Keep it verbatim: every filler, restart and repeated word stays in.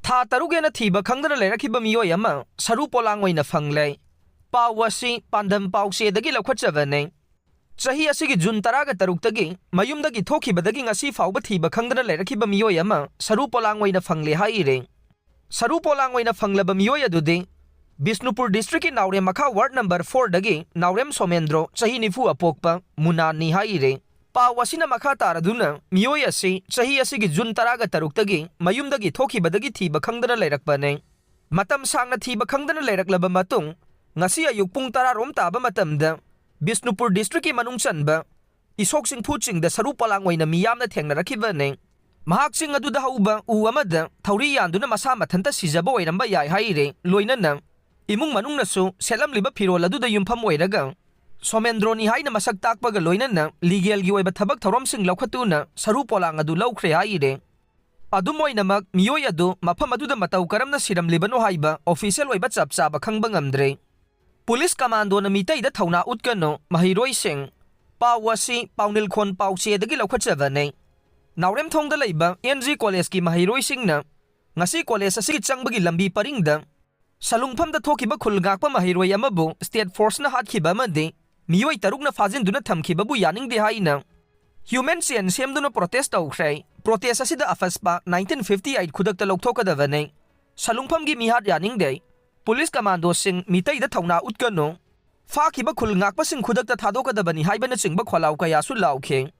ꯊꯥ ꯇꯔꯨꯛ ꯍꯦꯟꯅ ꯊꯤꯕ ꯈꯪꯗꯅ ꯂꯩꯔꯛꯈꯤꯕ ꯃꯤꯑꯣꯏ ꯑꯃ ꯁꯔꯨ ꯄꯣꯂꯥꯡ ꯑꯣꯏꯅ ꯐꯪꯂꯦ꯫ ꯄꯥꯎ ꯑꯁꯤ ꯄꯥꯟꯗꯝ ꯄꯥꯎꯆꯦꯗꯒꯤ ꯂꯧꯈꯠꯆꯕꯅꯤ꯫ ꯆꯍꯤ ꯑꯁꯤꯒꯤ ꯖꯨꯟ ꯇꯔꯥꯒ ꯇꯔꯨꯛꯇꯒꯤ ꯃꯌꯨꯝꯗꯒꯤ ꯊꯣꯛꯈꯤꯕꯗꯒꯤ ꯉꯁꯤ ꯐꯥꯎꯕ ꯊꯤꯕ ꯈꯪꯗꯅ ꯂꯩꯔꯛꯈꯤꯕ ꯃꯤꯑꯣꯏ ꯑꯃ ꯁꯔꯨ ꯄꯣꯂꯥꯡ ꯑꯣꯏꯅ ꯐꯪꯂꯦ ꯍꯥꯏꯔꯤ꯫ ꯁꯔꯨ ꯄꯣꯂꯥꯡ ꯑꯣꯏꯅ ꯐꯪꯂꯕ ꯃꯤꯑꯣꯏ ꯑꯗꯨꯗꯤ ꯕꯤꯁꯅꯨꯄꯨꯔ ꯗꯤꯁꯇ꯭ꯔꯤꯛꯀꯤ ꯅꯥꯎꯔꯦꯝ ꯃꯈꯥ ꯋꯥꯔꯗ ꯅꯝꯕꯔ ꯐꯣꯔꯗꯒꯤ ꯅꯥꯎꯔꯦꯝ ꯁꯣꯃꯦꯟꯗ꯭ꯔꯣ, ꯆꯍꯤ ꯅꯤꯐꯨ ꯑꯄꯣꯛꯄ, ꯃꯨꯅꯥꯟꯅꯤ ꯍꯥꯏꯔꯤ꯫ ꯄꯥꯎ ꯑꯁꯤꯅ ꯃꯈꯥ ꯇꯥꯔꯗꯨꯅ ꯃꯤꯑꯣꯏ ꯑꯁꯤ ꯆꯍꯤ ꯑꯁꯤꯒꯤ ꯖꯨꯟ ꯇꯔꯥꯒ ꯇꯔꯨꯛꯇꯒꯤ ꯃꯌꯨꯝꯗꯒꯤ ꯊꯣꯛꯈꯤꯕꯗꯒꯤ ꯊꯤꯕ ꯈꯪꯗꯅ ꯂꯩꯔꯛꯄꯅꯤ꯫ ꯃꯇꯝ ꯁꯥꯡꯅ ꯊꯤꯕ ꯈꯪꯗꯅ ꯂꯩꯔꯛꯂꯕ ꯃꯇꯨꯡ, ꯉꯁꯤ ꯑꯌꯨꯛ ꯄꯨꯡ ꯇꯔꯥ ꯔꯣꯝ ꯇꯥꯕ ꯃꯇꯝꯗ ꯕꯤꯁꯅꯨꯄꯨꯔ ꯗꯤꯁꯇ꯭ꯔꯤꯛꯀꯤ ꯃꯅꯨꯡ ꯆꯟꯕ ꯏꯁꯣꯛ ꯆꯤꯡꯐꯨ ꯆꯤꯡꯗ ꯁꯔꯨ ꯄꯣꯂꯥꯡ ꯑꯣꯏꯅ ꯃꯤꯌꯥꯝꯅ ꯊꯦꯡꯅꯔꯛꯈꯤꯕꯅꯤ꯫ ꯃꯍꯥꯛ ꯆꯤꯡ ꯑꯗꯨꯗ ꯍꯧꯕ ꯎ ꯑꯃꯗ ꯊꯧꯔꯤ ꯌꯥꯟꯗꯨꯅ ꯃꯁꯥ ꯃꯊꯟꯇ ꯁꯤꯖꯕ ꯑꯣꯏꯔꯝꯕ ꯌꯥꯏ ꯍꯥꯏꯔꯤ꯫ ꯂꯣꯏꯅꯅ ꯏꯃꯨꯡ ꯃꯅꯨꯡꯅꯁꯨ ꯁꯦꯠꯂꯝꯂꯤꯕ ꯐꯤꯔꯣꯜ ꯑꯗꯨꯗ ꯌꯨꯝꯐꯝ ꯑꯣꯏꯔꯒ ꯁꯣꯃꯦꯟꯗ꯭ꯔꯣꯅꯤ ꯍꯥꯏꯅ ꯃꯁꯛ ꯇꯥꯛꯄꯒ ꯂꯣꯏꯅꯅ ꯂꯤꯒꯦꯜꯒꯤ ꯑꯣꯏꯕ ꯊꯕꯛ ꯊꯧꯔꯝꯁꯤꯡ ꯂꯧꯈꯠꯇꯨꯅ ꯁꯔꯨ ꯄꯣꯂꯥꯡ ꯑꯗꯨ ꯂꯧꯈ꯭ꯔꯦ ꯍꯥꯏꯔꯤ꯫ ꯑꯗꯨꯝ ꯑꯣꯏꯅꯃꯛ, ꯃꯤꯑꯣꯏ ꯑꯗꯨ ꯃꯐꯝ ꯑꯗꯨꯗ ꯃꯇꯧ ꯀꯔꯝꯅ ꯁꯤꯔꯝꯂꯤꯕꯅꯣ ꯍꯥꯏꯕ ꯑꯣꯐꯤꯁꯤꯌꯦꯜ ꯑꯣꯏꯕ ꯆꯞ ꯆꯥꯕ ꯈꯪꯕ ꯉꯝꯗ꯭ꯔꯦ꯫ ꯄꯨꯂꯤꯁ ꯀꯃꯥꯟꯗꯣꯅ ꯃꯤꯇꯩꯗ ꯊꯧꯅꯥ ꯎꯠꯀꯅꯨ, ꯃꯍꯩꯔꯣꯏꯁꯤꯡ꯫ ꯄꯥꯎ ꯑꯁꯤ ꯄꯥꯎꯅꯤꯜꯈꯣꯟ ꯄꯥꯎꯆꯦꯗꯒꯤ ꯂꯧꯈꯠꯆꯕꯅꯤ꯫ ꯅꯥꯎꯔꯦꯝꯊꯣꯡꯗ ꯂꯩꯕ ꯑꯦꯟ ꯖꯤ ꯀꯣꯂꯦꯖꯀꯤ ꯃꯍꯩꯔꯣꯏꯁꯤꯡꯅ ꯉꯁꯤ ꯀꯣꯂꯦꯖ ꯑꯁꯤꯒꯤ ꯆꯪꯕꯒꯤ ꯂꯝꯕꯤ ꯄꯔꯤꯡꯗ ꯁꯂꯨꯡꯐꯝꯗ ꯊꯣꯛꯈꯤꯕ ꯈꯨꯜ ꯉꯥꯛꯄ ꯃꯍꯩꯔꯣꯏ ꯑꯃꯕꯨ ꯁ꯭ꯇꯦꯠ ꯐꯣꯔꯁꯅ ꯍꯥꯠꯈꯤꯕ ꯑꯃꯗꯤ ꯃꯤꯑꯣꯏ ꯇꯔꯨꯛꯅ ꯐꯥꯖꯤꯟꯗꯨꯅ ꯊꯝꯈꯤꯕꯕꯨ ꯌꯥꯅꯤꯡꯗꯦ ꯍꯥꯏꯅ ꯍ꯭ꯌꯨꯃꯦꯟ ꯆꯦꯟ ꯁꯦꯝꯗꯨꯅ ꯄ꯭ꯔꯣꯇꯦꯁ ꯇꯧꯈ꯭ꯔꯦ꯫ ꯄ꯭ꯔꯣꯇꯦꯁ ꯑꯁꯤꯗ ꯑꯐꯁꯄꯥ ꯅꯥꯏꯟꯇꯤꯟ ꯐꯤꯐꯇꯤ ꯑꯩꯠ ꯈꯨꯗꯛꯇ ꯂꯧꯊꯣꯛꯀꯗꯕꯅꯤ꯫ ꯁꯂꯨꯡꯐꯝꯒꯤ ꯃꯤꯍꯥꯠ ꯌꯥꯅꯤꯡꯗꯦ꯫ ꯄꯨꯂꯤꯁ ꯀꯃꯥꯟꯗꯣꯁꯤꯡ ꯃꯤꯇꯩꯗ ꯊꯧꯅꯥ ꯎꯠꯀꯅꯨ꯫ ꯐꯥꯈꯤꯕ ꯈꯨꯜ ꯉꯥꯛꯄꯁꯤꯡ ꯈꯨꯗꯛꯇ ꯊꯥꯗꯣꯛꯀꯗꯕꯅꯤ ꯍꯥꯏꯕꯅꯆꯤꯡꯕ ꯈꯣꯜꯂꯥꯎ ꯀꯌꯥꯁꯨ ꯂꯥꯎꯈꯤ꯫